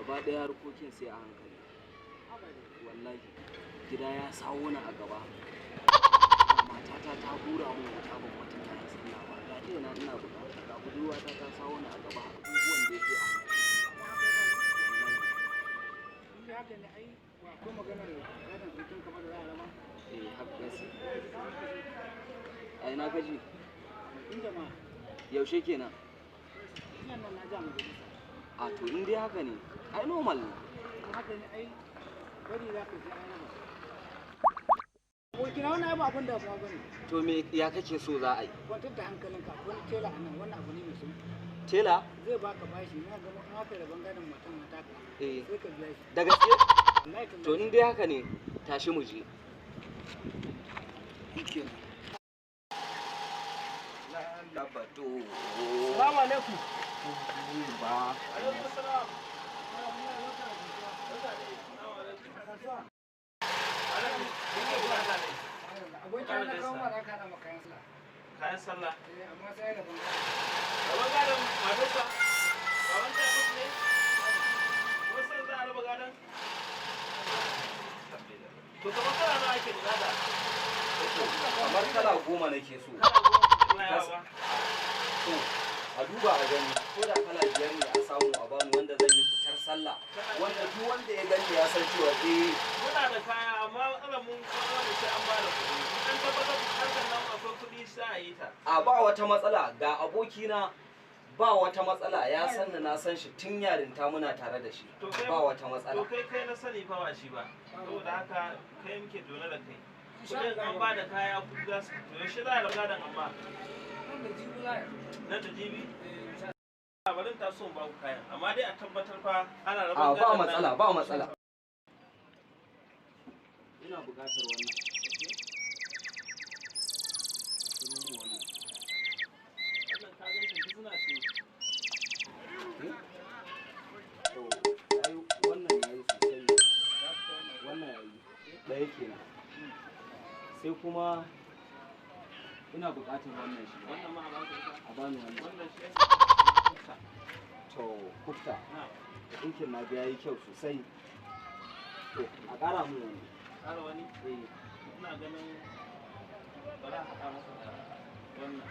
Gaba ɗaya harkokin sai a hankali. Wallahi gida ya sawo ni a gaba. Matata ta hura mun wuta ban mata kayan sallah ba. Ga ina ina bukata, ga budurwata ta sawo ni a gaba, abubuwan da yake a hankali. In haka ne, ai akwai maganar gadon bikin kamar da za a raba. Eh, haka gaskiya. A ina ka ji? In jama'a. Yaushe kenan? Jiyan nan na ji a majalisa. A to, in dai haka ne, ai normal ne. In haka ne, ai bari za ka sai an raba. Abokina, wannan ai ba abin damuwa ba ne. To, me ya kake so za a yi? Kwantar da hankalinka, akwai wani tela a nan, wannan abu ne mai sauki. Tela? Zai baka bashi, na gama in aka rabon gadon matan mataka. Eh. Sai ka biya shi. Da gaske? Wallahi tallahi. To, in dai haka ne, tashi mu je. Shikenan. Labato. Salamu alaikum. Ba. Alaikum salam. Abokina, na kawo mara ka na kayan sallah. Kayan sallah. Eh, amma sai rabon gado. Rabon gadon matarsa? Baban ta mutu ne? Ko sai za a raba gadon? To, kamar kala nawa ake bukata? Kamar kala 10 nake so. Kala 10 kuma yawa ba. To, a duba a gani, ko da kala 5 ne a samu a bani, wanda zan yi fitar sallah. Wanda duk wanda ya gani ya san cewa eh. Muna da kaya, amma matsalar mun kwana da sai an ba da kuɗi. In an tabbatar da harkar nan akwai kuɗi, sai a yi ta. A ba wata matsala, ga abokina, ba wata matsala, ya san ni na san shi, tun yarinta muna tare da shi. To kai Ba wata matsala. To, kai na sani fa, ba shi ba. Saboda haka kai muke dole da kai. Kudin an ba da kaya, kuɗi za su fito. Yaushe za a raba gadon amma? Nan da jibi za a yi. Nan da jibi? Eh, insha A bari ta so in ba ku kayan, amma dai a tabbatar fa ana A rabon ba gadon nan. matsala, ba matsala. Ina buƙatar wannan. Wannan. Wannan ka gan shi suna ce. To, ai wannan yayi sosai. Wannan yayi. Ɗaya kenan. Sai kuma ina buƙatar wannan shi. Wannan ma a ba ku ita. A bani wannan. Wannan shi. To, kufta. Na. Ɗinkin na ga yayi kyau sosai. To, a ƙara mun wani. Ƙara wani? Eh. Ina ganin bari a haɗa masa da wannan.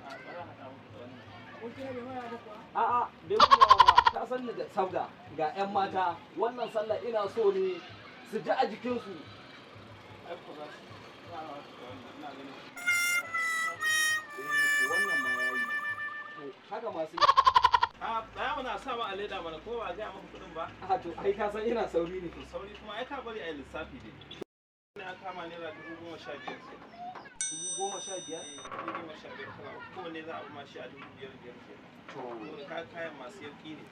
A bari a haɗa masa da wannan. Abokina, bai maya ba kuwa? A'a, bai mun yawa ba. Ka san ni da sabga, ga 'yan mata. Wannan sallah ina so ne su ji a jikinsu. Ai ko za su za a haɗa da wannan, ina ganin. Eh, wannan ma yayi. To, haka masu A tsaya mana, sa ma a leda mana, ko ba a gaya maka kuɗin ba. A to, ai ka san ina sauri ne. To, sauri kuma ai ka bari a yi lissafi dai. Ina kama ₦15,000 ke. 15,000? 15,000 kala uku. Kowanne za a ma shi a 5,000 ke. To, Saboda kayan masu yauƙi ne.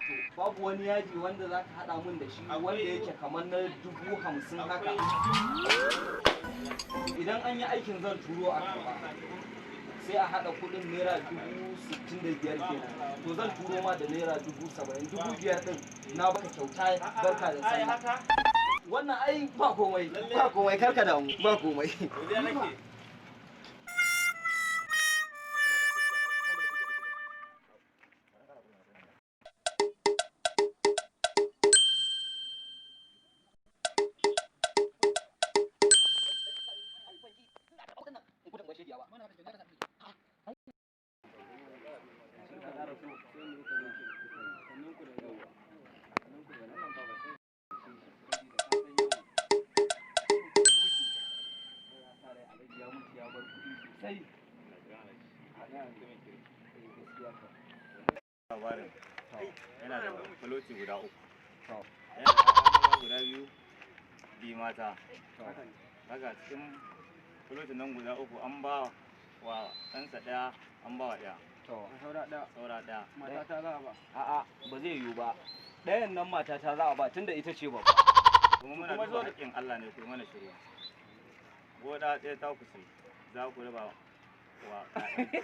to, babu wani yaji wanda za ka haɗa mun da shi wanda yake kamar na 50,000 haka? Idan an yi aikin zan turo a karba. Sai a haɗa kuɗin ₦65,000 kenan. To, zan turo ma da ₦70,000, 5,000 ɗin na baka kyauta, barka da Ai sallah. haka? Wannan ai ba komai, ba komai, karka damu, ba komai. Godiya nake. Ya mutu ya bar kuɗi sosai. Labarin yana da faloti guda uku, yana da ƴaƴa maza guda biyu, biyu mata. Haka cikin falotin nan guda uku, an ba wa ɗansa ɗaya, an ba wa ɗaya. Saura ɗaya. Saura ɗaya. Matata za a ba. A'a, ba zai yiwu ba. Ɗayan nan matata za a ba, tunda ita ce babba. Kuma muna duba haƙƙin Allah ne, ku yi mana shiru. Goda ɗaya ta ku ce za ku raba wa ƴaƴan.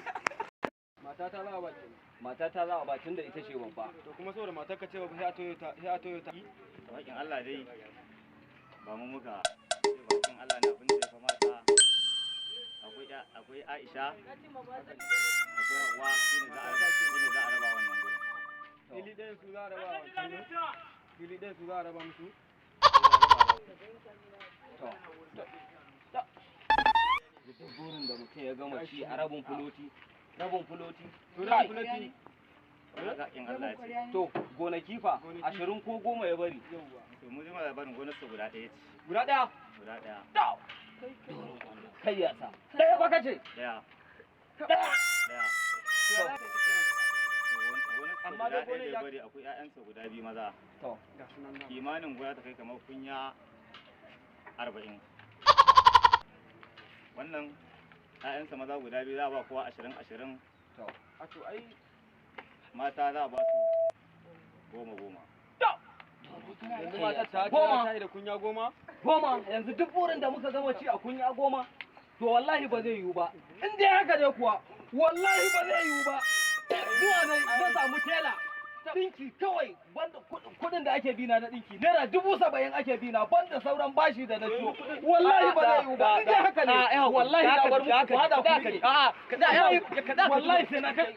Matata za a ba kenan. Matata za a ba, tunda ita ce babba. To, kuma saboda matarka ce ba, sai a Toyota, sai a Toyota. To, haƙƙin Allah dai ba mu muka ce ba, haƙƙin Allah ne abin da ya kamata. Akwai Aisha, akwai Hauwa, shine za a raba wannan gurin. Fili ɗaya ɗayan su za a raba wa ne? Fili ɗayan su za a raba musu? To, duk burin da mutum ya gama ci a rabin fuloti, rabin fuloti. To, Kai. rabin fuloti. Haka in Allah ya ce. To, gonaki fa, Gonaki. 20 ko 10 ya bari. Yawwa. To mu jima labarin gonarsa guda ɗaya ce. Guda ɗaya. Guda ɗaya. To, kai ya sa ɗaya fa kace. Ɗaya. Ɗaya. Ɗaya. To gonarsa Amma guda dai ɗaya gonar da ya ya- bari akwai 'ya'yansa guda biyu maza. To, Ga sunan nan. Kimanin gona ta kai kamar kunya 40. Wannan 'ya'yansa maza guda biyu za a ba kowa 20 20. To, A to ai Mata za a ba su 10 10. Yanzu matar ta 10. ta yi da kunya 10? 10, yanzu duk burin da muka gama ci a kunya 10, to wallahi ba zai yiwu ba. In dai haka ne kuwa, wallahi ba zai yiwu ba. Zuwa ne zan samu tela. Dinki kawai, banda kuɗin da ake bina na dinki, naira 70,000 ake bina, banda sauran bashi da na ciwo. Wallahi ba zai yiwu ba. In dai haka ne, wallahi na bar muku ku hada ku rike. Wallahi sai na kai.